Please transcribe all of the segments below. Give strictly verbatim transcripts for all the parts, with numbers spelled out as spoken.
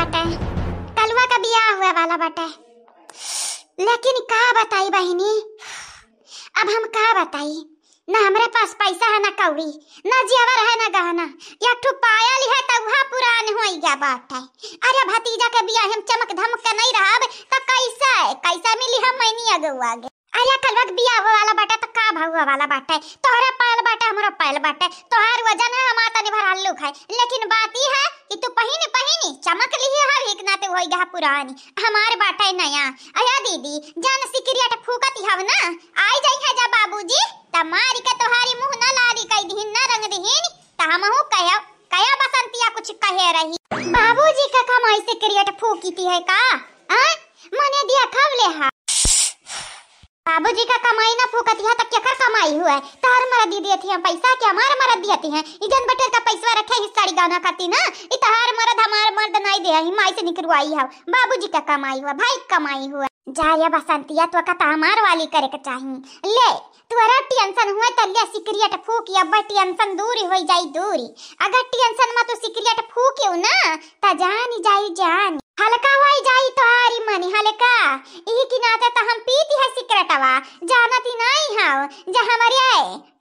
कलुआ का बियाह हुए वाला बाटे, लेकिन का बताई बहिनी, अब हम का बताई, ना हमरे पास पैसा है, ना कौड़ी, ना जेवर है, ना गहना। एक ठो पायल है, त उहा पुरान होई गया बाटे। अरे, भतीजा के बियाह हम चमक धमक के नहीं रहब, त कैसे, कैसे मिली हम मैनी अगुआ आगे? अरे, कलवा के बियाह हुआ वाला बाटे, त का भा हुआ वाला बाटे? तोहरा पायल बाटे, हमरा पायल बाटे, तोहार वजन है, हमार तनी भर हल्लुक है, लेकिन बात ई है कि तू पहिनी पहिनी चमक लिही हव, एक नाते होई गया पुरानी, हमार बाटे नया। अरे दीदी, जान सिकरियट फूकत हव ना, आई जाई है जा बाबूजी, त मारी के तोहारी मुंह ना लाली कई दिहिन, ना रंग दिहिन, त हमहू कहे, कहे बसंतिया कुछ कहे रही। बाबूजी का कमाई सिकरियट फूकी थी है का? आ? मने दिया खब ले हा। बाबूजी का कमाई ना फूकत है, त केकर कमाई हुआ है? तहार मरद दिए दिए थी हम पैसा के, हमार मरद दिए थी हैं। ई जन बटेर का पैसा रखे ही साड़ी गहना खाती ना, ई तहार मरद हमार मरद नहीं दे ही, माई से निकरवाई है। बाबूजी का कमाई हुआ, भाई का कमाई हुआ। जा रे बसंतिया, तो का त हमार वाली करे के चाही। ले, तोरा टेंशन हुए त ले सिकरियट फूक, अब टेंशन दूरी होई जाई दूरी। अगर टेंशन में तू सिकरियट फूकियो ना, त जानी जाई जानी। हल्का होई जाई तोहारी मनी हल्का। इही की नाते त हम पीती है सिकरेटवा, जानती नहीं हव जे हमरे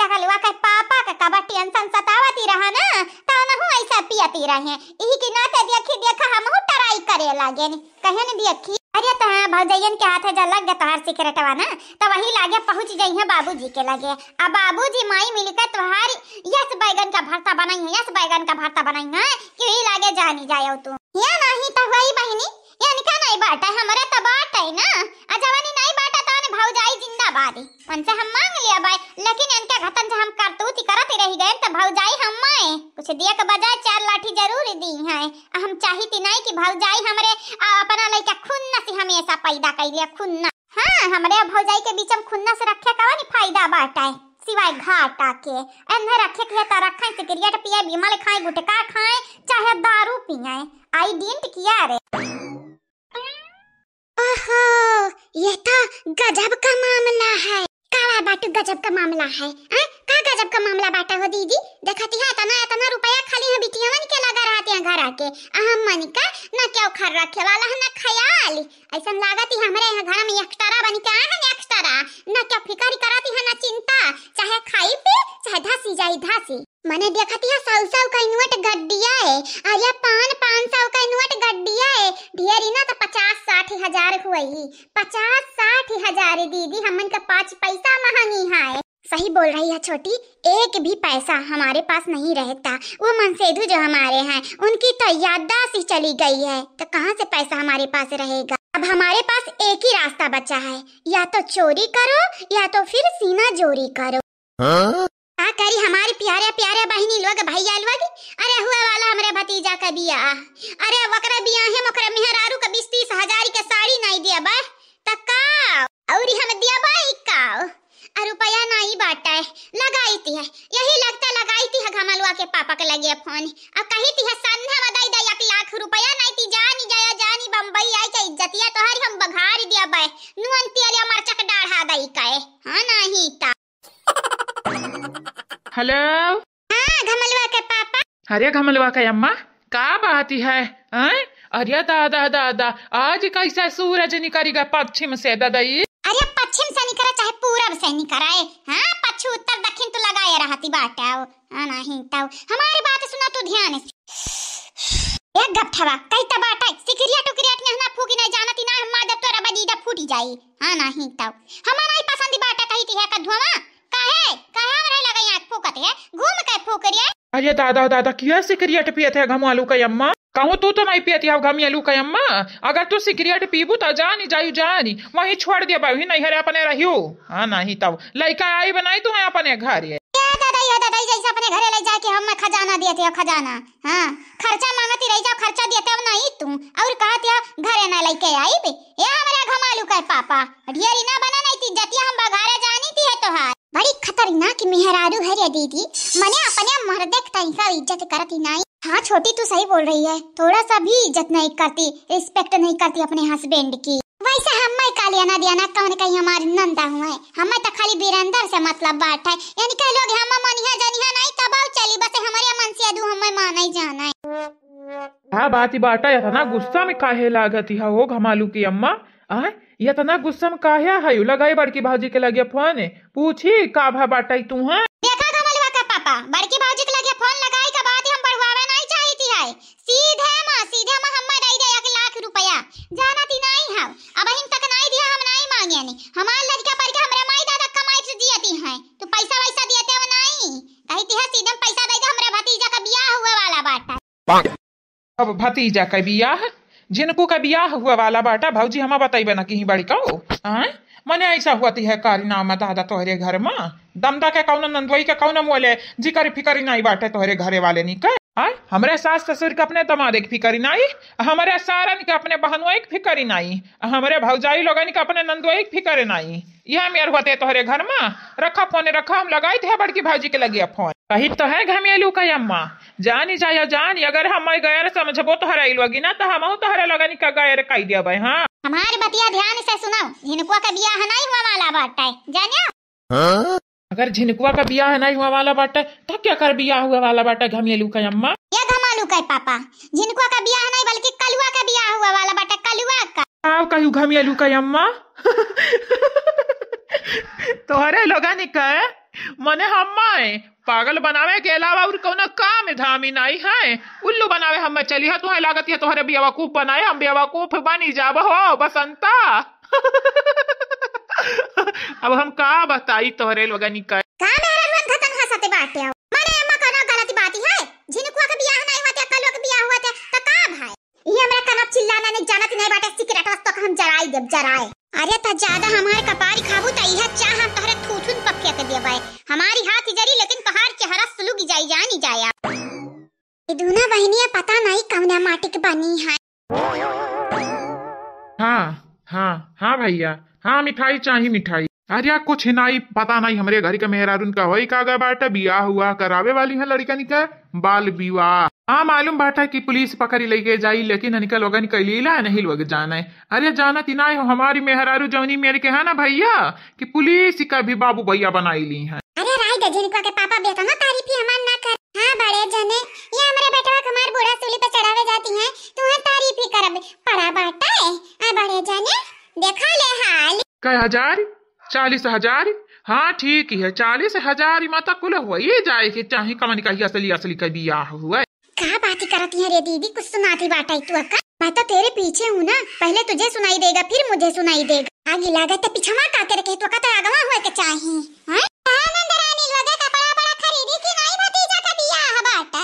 टकलुआ के पापा के कबा टेंशन सतावती रहा ना, त उनहु ऐसा पियती रहे। इही की नाते देखी देखा हमहू ट्राई करे लागे। कहे न देखी, अरे तोहार भौजैयन के हाथे जा लग गया तोहार सिकरेटवा ना, त वही लागे पहुँच जइहे बाबूजी के लगे। अब बाबूजी माई मिलके तोहार यस बैगन का भरता बनाई है, यस बैगन का भरता बनाई है, कि ई लागे जानी जाए तू। ये नहीं त हुई बहिनी, इनका नहीं बाटे, हमरे त बाटे ना। आ जवानी नहीं बाटे तवन भौजाई जिंदाबाद। उनसे हम मांग लिया बाय, लेकिन इनके घतन से हम करतूती करत ही रह गए, त भौजाई हम माए कुछ दिए के बजाय चार लाठी जरूर दी है। आ हम चाहिती नहीं कि भौजाई हमरे, आ, अपना लइका खुन्नस हमेशा पैदा कैले, खुन्नस। हाँ, हमरे भौजाई के बीच में खुन्नस रखे का नहीं फायदा बाटे, सिवाय घाटा के। एन्हे रखे के त रखे, सिगरेट पिए, बिमल खाए, गुटखा खाए, चाहे दारू पिए। I don't care रे। ओहो, ये तो गजब का मामला है। का बाटू गजब का मामला है? आ? का गजब का मामला बाटा हो दीदी? देखती है इतना, इतना रुपया खाली है बिटियावन के लगा रहते हैं घर आके। आ हमन का ना क्यों खर रखे वाला है ना ख्याल। ऐसन लागत ही हमरे यहाँ घर में एक्स्ट्रा बन के आए हैं, एक्स्ट्रा। ना क्यों फिकर करती है ना चिंता, चाहे खाई पी, चाहे धसी जाई धसी। मने देखत हिया सौ सौ का नोट गड्डिया है, अरे पान पाँच सौ का नोट गड्डिया है, ढेरी ना तो पचास साठ हजार हुई, पचास साठ हजार दीदी, हमन का पाँच पैसा महंगी है। सही बोल रही है छोटी, एक भी पैसा हमारे पास नहीं रहता। वो मनसेधु जो हमारे हैं, उनकी तो याददाश्त ही चली गई है, तो कहाँ से पैसा हमारे पास रहेगा? अब हमारे पास एक ही रास्ता बचा है, या तो चोरी करो या तो फिर सीना जोरी करो। हाँ? का करी हमारी प्यारे प्यारे बहिनी लोग, भैया लोग, अरे हुए वाला हमरे भतीजा का बियाह, अरे ओकरे बियाहे में ओकरे मेहरारू का बीस तीस हजार के साड़ी नहीं दिया बा, त का औरी हम दिया बा ई का? आ रुपया नहीं बाटे, लगाई ती है, यही लगता लगाई ती है घमलुआ के पापा के लगे फोन, आ कही ती है संध्या में दई दई एक लाख रुपया नहीं ती जानी जाया जानी बम्बई आई के इज्जतिया तोहारी हम बघारी दिया बा, नून तेल या मरचा के डाढ़ा दई के, हाँ नहीं ता। हेलो। हाँ, घमलुआ के पापा। अरे घमलुआ के अम्मा, का बात है, हैं? अरे दादा, दादा, आज कैसे सूरज निकल गया पश्चिम से, ददई? अरे पश्चिम से निकरा चाहे पूरब से निकरा है, हाँ, पश्चिम उत्तर दक्षिण तो लगाए रहती बाटे। हाँ, नहीं तो हमारी बात सुना तू ध्यान से। एक गपठवा, कही त बाटे, सिकरिया टुकरिया के ना फूकी नहीं जानती ना, हम मार देब तोरा बजीदा फूटी जाई। हाँ, नहीं तो हमारा ही पसंद बाटे, कही ती है कधुआ, काहे? काहे हमरे लगे आँख फूकत है? घूम के फूक रे। अरे दादा, दादा, किया सिकरियट पियत है घमवालू का अम्मा? कहूँ तू तो नहीं पियत है घमियालू का अम्मा? अगर तू सिकरियट पीबू तो जानी जायू जानी, वहीं छोड़ दिया, वहीं नहीं हरे अपने रहियो। हाँ, नहीं तब लइका आई बनाई तू अपने घर ये। ए दादा, ए दादा, जैसे अपने घरे ले जाके हम खजाना दिए थे, खजाना। हाँ, खर्चा मांगती रही जाओ, खर्चा देते हो नहीं तू, और कहती हो घरे ना लेके आई बे। ए हमारा घमालू का पापा, ढेरी ना बना नहीं ती जतिया हम बघारे जानी ती है तोहार। बड़ी खतरनाक मेहरारू है रे दीदी, मने अपने मर्दे के तनिका इज्जत करती नहीं। हाँ छोटी, तू सही बोल रही है, थोड़ा सा भी इज्जत नहीं करती, रिस्पेक्ट नहीं करती अपने हस्बैंड की। वैसे हम मैं का लेना देना, कौन कहीं हमारे नंदा हुए, हमें तो खाली बीरेंद्र से मतलब बात है। यानी कह लोग हम मनिहा जनिहा नहीं तब आओ चली, बस हमारे मन से अदू हमें माना ही जाना है। हाँ, बात ही बाटा, इतना गुस्सा में काहे लागत ही हो घमालू की अम्मा? आय, इतना गुस्सा में काहे है? लगाई बड़की भौजी के लगे फोन, पूछी का भा बाटा तू है? देखा घमालुआ का पापा, बड़की भौजी के लगे फोन लगाई का बात हम बढ़वावे नहीं चाहती है। सीधे माँ, सीधे माँ हम्मा दई दे एक लाख रुपया। जानत ही नहीं हव, अबहिन तक नहीं दिया, हम नहीं मांगे नी। हमार लड़का पढ़ के हमरे माई दादा कमाई से जियती हैं, तू पैसा वैसा दियते हो नहीं। कहती है सीधे पैसा दे दे, हमरे भतीजा का बियाह हुए वाला बाटा। अब भतीजा का बियाह, झिनकू का बियाह हुए वाला बाटा, भौजी हमा बताइबे ना कहीं बड़ी को। आय, मने ऐसा हुआ ती है कारी नाम दादा तोहरे घर में, दमदा के कौन नंदोई के कौन मोले जिकर फिकर नहीं बाटे तोहरे घरे वाले नी के। आय, हमरे सास ससुर के अपने दमादे के फिकर नाई, हमरे सारन के अपने बहनोई के फिकर नाई, हमरे भौजाई लोगन के अपने नंदोई के फिकर नाई। यह मेर होते तोहरे घर में। रखा फोन, रखा, हम लगाई थे बड़की भौजी के लगे फोन। कही तो है घमेलू का अम्मा, जानी जाया जानी, अगर हम गैर समझबो तोहरा ई लोगी ना, तो हमहू तोहरा लोगन का गैर कई देबे। हाँ, हमार बतिया ध्यान से सुनो, झिनकुआ का बियाह नहीं हुआ वाला बाटे, जानियो। हाँ? अगर झिनकुआ का बियाह नहीं हुआ वाला बाटे, तो क्या कर बियाह हुआ वाला बाटे घमेलू का अम्मा? या घमालू का पापा, झिनकुआ का बियाह नहीं बल्कि कलुआ का बियाह हुआ वाला बाटे, कलुआ का। आओ कहू घमेलू का अम्मा। तोहरे लोगन के मने हम्मा पागल बनावे के अलावा और कौनो काम धामी नहीं है। उल्लू बनावे हम्मा चली है, तुम्हें लागत है तोहरे बेवकूफ बनाए, हम बेवकूफ बनी जाब हो बसंता। अब हम का बताई तोहरे लोगनी का। का मेहरारू अंधा तंधा सते बाटे हो? मने अम्मा कौनो गलत बात है? झिनकुआ के बियाह नहीं हुआ थे, कलुआ के बियाह हुआ थे, तो का भाई? ये हमरा कनप चिल्लाना नहीं जानत नहीं बाटे, सिगरेट वस्तु हम जराई देब, जराए। अरे त ज्यादा हमारे कपारी खाबू त इहे चाह हम तोहरे थूथुन पर फेंक देबे। हमारी हाथ जरी लेकिन तोहार चेहरा सुलुग जाई, जानी जाया। ये दूना बहनिया पता नहीं कौना माटी के बनी है। हाँ, हाँ, हाँ भैया, हाँ मिठाई चाही मिठाई। अरे कुछ नहीं, पता नहीं हमरे घर के मेहरारून का होई का गा बाटे, बियाह हुआ करावे वाली है लड़कन के, बाल विवाह। हाँ मालूम बाटे कि पुलिस पकड़ी लेके जाई, लेकिन इनका लोगन का लीला नहीं लोग जाने। अरे जानत ही नहीं हो, हमारी मेहरारू जौनी मेर के है ना भैया, कि पुलिस का भी बाबू भैया बनाई ली है। अरे राय दे, झिनकुआ के पापा बेटा ना तारीफ ही हमार ना कर। हाँ बड़े जने, ये हमरे बेटवा के हमार बूढ़ा सूली पे चढ़ावे जाती है, तुम्हें तारीफ ही करब पड़ा बाटे। आ बड़े जने, देखा ले हाल। कै हजार? चालीस हजार? हाँ ठीक ही है, चालीस हजार ही माता कुल हुआ, ये जाए के चाहे कमन का ही असली असली का बियाह हुआ। का बात करती है रे दीदी, कुछ सुनाती बाटे तू अक्का? मैं तो तेरे पीछे हूँ ना, पहले तुझे सुनाई देगा फिर मुझे सुनाई देगा। आगे लागत है पिछवा का करे के, तो का तो आगवा होए के चाही। हैं? हाँ नंद रानी, लोगे कपड़ा बड़ा खरीदी कि नहीं भतीजा का बियाह बाटे?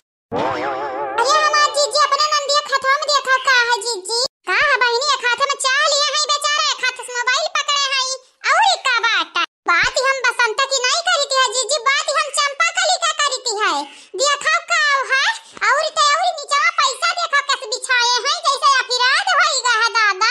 अरे हमार जीजी अपने नंदिया खतवा में देखा का है जीजी? का है बहिनी, एक हाथ में चाह लिए है बेचारा, एक हाथ से मोबाइल पकड़े है। और का बात? बात हम बसंत की नहीं करी थी है जीजी, बात हम चंपा कली का करी थी है। देखा का है? और ते और नीचवा पैसा देखा कैसे बिछाए हैं, जैसे अफिराद होई गा है दादा।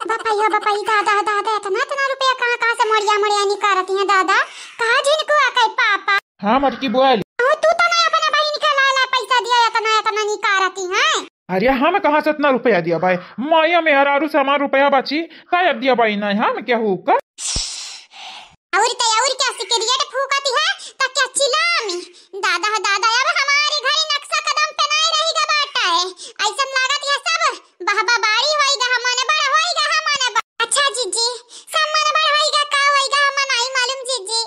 बपैया बपई दादा दादा, इतना इतना रुपया कहाँ कहाँ से मोड़िया मोड़िया निकारती हैं दादा? कहाँ झिनकुआ के पापा? हाँ मटकी बोल। अहो, तू तो नहीं अपने बहिन के लाला पैसा दिया, इतना इतना निकारती हैं। अरे हम कहाँ से इतना रुपया दिया भाई, माया मेहरारू से हमार रुपया बची, का अब दिया भाई नहीं हम क्या हो का? और ते और क्या सिगरेट फूकती है, तो क्या चिलामी? दादा हो दादा, अब हमारी घरी नक्शा कदम पे नहीं रहेगा बाटा है। ऐसन लागत है सब बहबा बारी होई गा, हमने बड़ा होई गा, हमने बड़ा। अच्छा जीजी, सब मन बड़ा होई गा, का होई गा, हमन आई मालूम जीजी।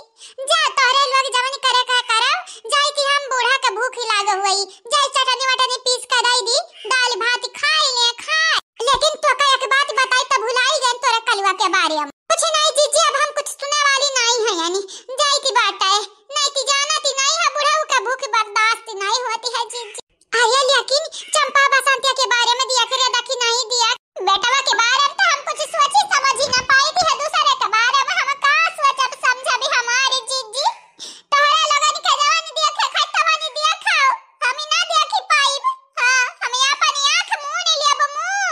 जा तोहरे लोग जवन करे का करब, जाई कि हम बूढ़ा के भूख ही लाग हुई, जाई चटनी वटनी पीस के दई दी, दाल भात खाई ले खाए। लेकिन तोका एक बात बताई त भुलाई गए तोरे कलुआ के बारे में। कुछ नहीं जीजी, अब हम कुछ सुने वाली नहीं है, यानी जाई की बात है, नहीं की जानती नहीं है, बुढ़ऊ के भूख बर्दाश्त नहीं होती है जीजी। अरे लेकिन चंपा बसंतिया के बारे में दिया करे देखी नहीं दिया, बेटवा के बारे में तो हम कुछ सोची समझी ना पाई थी, दूसरे के बारे में हम का सोचब समझबी हमारे जीजी। तोहरा लोगन के जवानी दिया खे, खतवानी दिया खाओ, हम ही ना देखी पाइब। हाँ, हम अपन आँख मुँह नहीं लेब मुँह।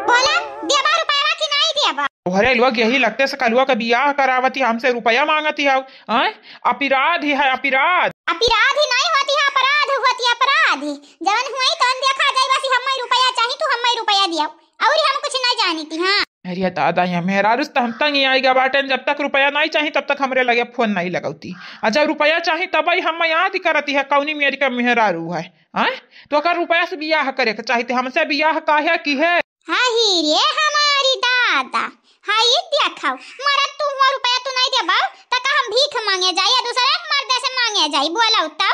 बोला, देबा रुपया कि नहीं देबा? तोहरे लोग यही लगते से कलुआ का बियाह करावती, हमसे रुपया मांगती हव। आय? अपिराध ही है, अपिराध। अपिराध ही नहीं होती है, अपराध होती है, अपराध। जवन हुई तवन देखा जाई, बस हम्मे रुपया चाही, तू हम्मे रुपया दिया, और हम कुछ नहीं जानी थी। हाँ। अरे दादा, या मेहरारू से त हम तंग आइगा बाटेन, जब तक रुपया नाहीं चाही तब तक हमरे लगे फोन नाहीं लगौती, अउर जब रुपया चाही तब ही हम याद करती है कौनी मेरी का मेहरारू है। आय, तो अगर रुपया से बियाह करे के चाही त हमसे बियाह काहे की है? हाय रे हमारी दादा, हाय देखो, मरद तू हुआ रुपया तू नाहीं देबा, त का हम भीख मांगे जाई या दूसरे मर्दे से मांगे जाई? बोला उताव।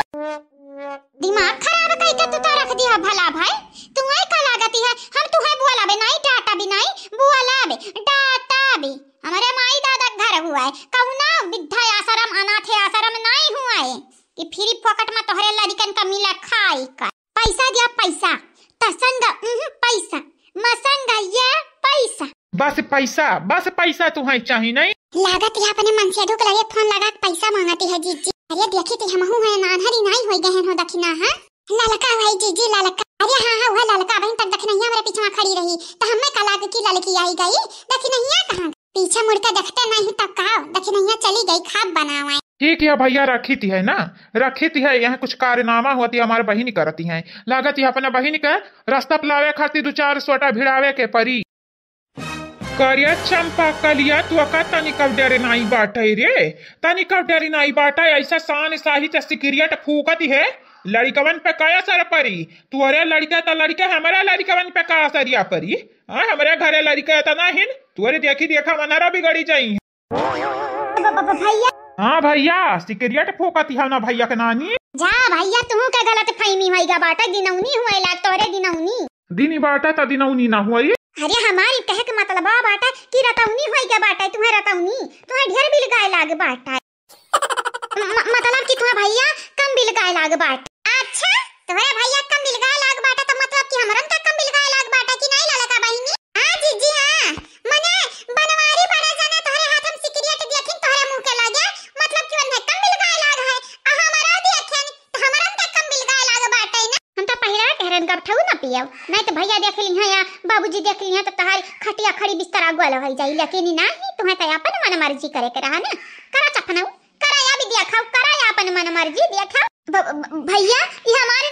दिमाग खराब कइके तू तो रख दिया भला भाई। तुहै का लागत है हम तुहै बोलाबे नाहीं, डांटबे नाहीं, बोलाबे, डांटबे? हमरे माई दादा के घर हुआ है, कौनो वृद्धा आश्रम, अनाथ आश्रम नाहीं हुआ है कि फ्री फोकट में तोहरे लड़िकन का मिला खाई का। पैसा दिया पैसा, तसंग उह पैसा, मसंग ये पैसा। बस पैसा, बस पैसा तुहै चाही नाहीं? लागत है अपने मनसेधू के लगे फोन लगा के पैसा मांगती है जीजी। अरे देखी त हमहू है नान्हरी नाहीं होई गए हो दखिना, हाँ? ललका भाई जीजी ललका। अरे हाँ हाँ, वह ललका बहिन तक दखिनहिया हमरे पीछवा खड़ी रही त हमें का लाग कि ललकी आई गई। दखिनहिया कहाँ? पीछे मुड़ के देखते नाहीं तब का, दखिनहिया चली गई खाब बनावे। ठीक है भैया, रखित है ना, रखित है, यहाँ कुछ कारनामा होती है, हमारे बहिन करती है, लागत है अपने बहिन के रास्ता पलावे खातिर दू चार सोटा भिड़ावे के परी। करिया चंपा कलिया, तू का तनिकौ डरे नाहीं बाटे रे, तनिकौ डरे नाहीं बाटे, ऐसा शान साहित सिकरियट फूकत है, लड़िकवन पे का असर परी? तोरे लड़िका त लड़िका, हमरे लड़िकवन पे का असरिया परी? हाँ, हमरे घरे लड़िका इतना हिन, तोरे देखी देखा मनरा बिगड़ी जाई। ब-, ब-, ब-, भैया। हाँ भैया, सिकरियट फूकत है ना भैया के नानी। जा भैया, तुहू के गलत फहमी होइगा बाटे, दिनौनी हुए लाग तोहरे दिनौनी। दिनी बाटे त दिनौनी ना हुई। अरे हमारी कहे के मतलबा बाटे कि रतौनी होइगा बाटे, तुहै रतौनी, तुहै ढेर बिलगाए लाग बाटे। म-, म-, मतलब कि तुहै भैया कम बिलगाए लाग बाटे। अच्छा, तोहरे भैया कम बिलगाए लाग बाटे त मतलब कि हमरन का कम बिलगाए लाग बाटे कि नाहीं ललका बहिनी? हाँ जीजी हाँ, मने बनवारी बड़ा जाना तोहरे हाथ हम सिकरियट देखिन तोहरे मुँह के लगे, मतलब कि उन्हें कम बिलगाए लाग है, आ हमरो देखिन त हमरन का कम बिलगाए लाग बाटे ना। हम त पहिला कहरन का ठऊ ना पियब, नाहीं त भैया देख लिहा या बाबूजी देख लिहा त तोहार खटिया खड़ी बिस्तरा गोल होइ जाई, लेकिन नाहीं, तुहै त अपन मन मर्जी करे के रहा ना। करा चफनाऊ, करा या भी देखाओ, करा या अपन मन मर्जी देखाओ। भ-, भ-, भैया, ये हमारे